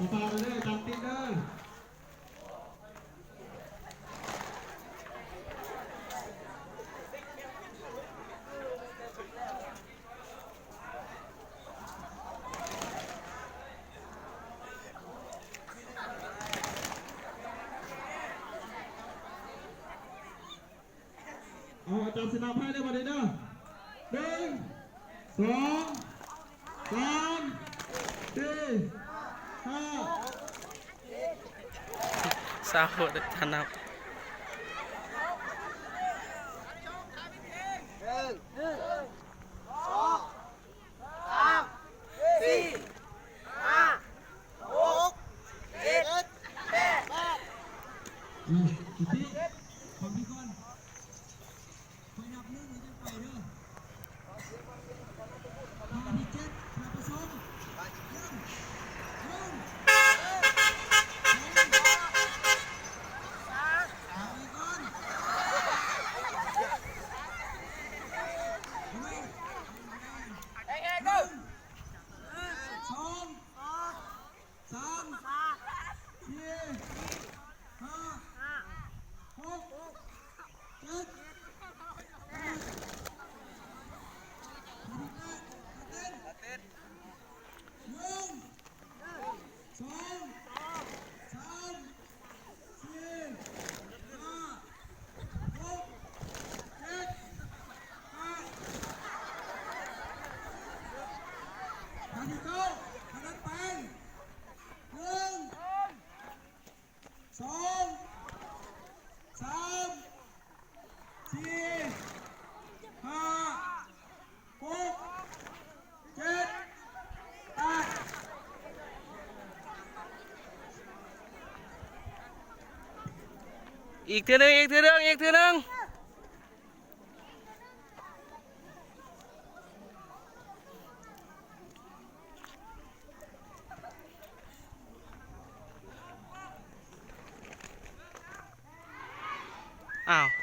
ຝາກໄວ້ເດີ ຕາມຕິດເດີ. ເອົາ ຈັບສະໜັບໃຫ້ເດີ ບາດນີ້ເດີ. ໜຶ່ງ ສອງ ສາມ ສີ່ ຫ້າ ສາວໂຫດຖະໜັບ ໜຶ່ງ ສອງ ສາມ ສີ່ ຫ້າ ຫົກ ເຈັດ ແປດ ອືມ ອີກທີ ຂອງພີ່ກ່ອນ ຂ້ອຍນັບໜຶ່ງແລ້ວຈັ່ງໄປເດີ ທ່າທີເຈັດ ທ່າປະສົມ ເລີ່ມ ໜຶ່ງ ສອງ ສາມ ເອົາໄວ້ກ່ອນ ເອົາໄວ້ ເອົາໄວ້ ໜຶ່ງ ສອງ ສາມ ສີ່ ຫ້າ ຫົກ ເຈັດ ແປດ ໜຶ່ງ ສອງ ສາມ ສີ່ ຫ້າ ຫົກ ເຈັດ ແປດ ທ່າທີເກົ້າ ທ່ານັ້ນໄປ ໜຶ່ງ ສອງ ສາມ ສີ່ ຫ້າ ຫົກ ເຈັດ ແປດ ອີກເທື່ອໜຶ່ງ ອີກເທື່ອໜຶ່ງ ອີກເທື່ອໜຶ່ງ. ອ້າວ